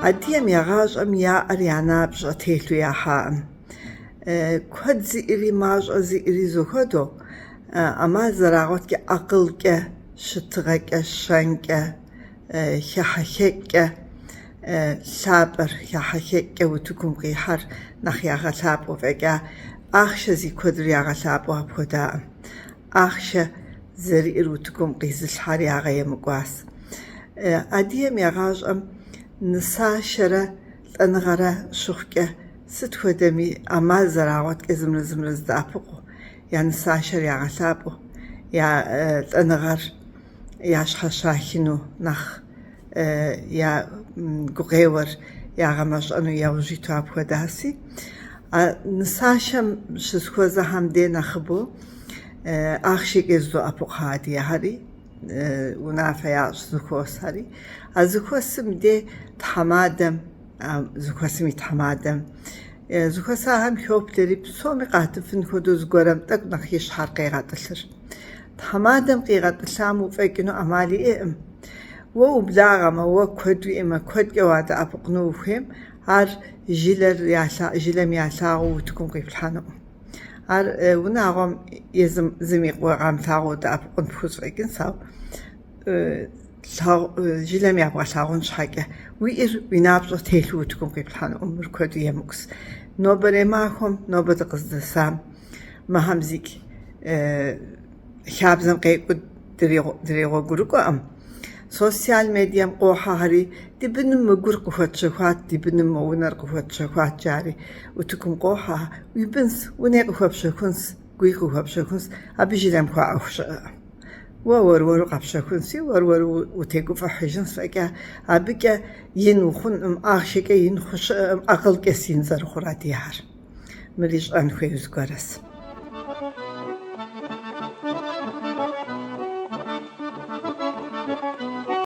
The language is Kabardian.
Адыгэм я гъащӏэм яӏэр я напщӏэ телъу яхьаӏым. Куэд зиӏэри мащӏэ зиӏэри зэхуэдэу, ӏэмал зэрагъуэткӏэ акъылкӏэ, щытыгъэкӏэ, щэнкӏэ, хыхьэхэкӏкӏэ лъапӏэр, хыхьэхэкӏкӏэ утыкум къихьэр нэхъ ягъэлъапӏэу фӏэкӏа, ахъшэ зи куэдыр ягъэлъапӏэу апхуэдаӏым. Ахъшэ зэриӏэр утыкум къизылъхьэр ягъэемыкӏуащ. Адыгэм я гъащӏэм нысашэрэ лӏэныгъэрэ щыхъукӏэ сыт хуэдэми ӏэмал зэрагъуэткӏэ зымрэ зымрэ зэдэӏэпыкъуу, я нысашэр ягъэлъапӏэу, я лӏэныгъэр ящхьэщахыну нэхъ я гукъеуэр ягъэмэщӏэну яужь иту апхуэдаси. А нысашэм щызэхуэзэхэм де нэхъыбэу ахъшэкӏэ зэдоӏэпыкъухэ адыгэхэри, унафэ ящӏ зэхуосхэри. А зэхуэсым де тхьэмадэм, зэхуэсым и тхьэмадэм зэхуэсахэм хоплъэри псоми къатыфын хуэдэу зыгуэрым тӏэкӏу нэхъ и щхьэр къегъэтӏылъыр. Тхьэмадэм къигъэтӏылъам уфӏэкӏыну ӏэмал иӏэкъым. Уэ ублагъэмэ, уэ куэд уиӏэмэ, куэдкӏэ уадэӏэпыкъуну ухуейм, ар жылэр жылэм ялъагъуу утыкум къиплъхьэнукъым. Ар унагъуэм езым зыми къамылъагъуу удэӏэпыкъун пхузэфӏэкӏынщ, ауэ жылэм ябгъэлъагъун щхьэкӏэ уиӏэр уи напщӏэ телъу утыкум къиплъхьэнукъым, мыр куэду емыкӏущ. Нобэрей махуэм, нобэ дыкъыздэсам, мыхэм зикӏ хабзэм къекӏуу дригъуэгурыкӏуэкъым. Социал медием къохьэхэри, ди быным мы гур къыхуэтщэхуат, ди быным мы унэр къыхуэтщэхуат, жари утыкум къохьэ. Уи бынс, уней къыхуэпщэхунс, гуи къыхуэпщэхунс, абы жылэм хуаӏуэху щыӏэкъым. Уэ уэр-уэру къэпщэхунси, уэр-уэру утегуфӏыхьыжынс фӏэкӏа, абыкӏэ ин ухъункъым, ахъшэкӏэ ин хъу щыӏэкъым, акъылкӏэс ин зэрыхъур адыгэхэр. Мыри щӏэн хуейуэ зыгуэрэс.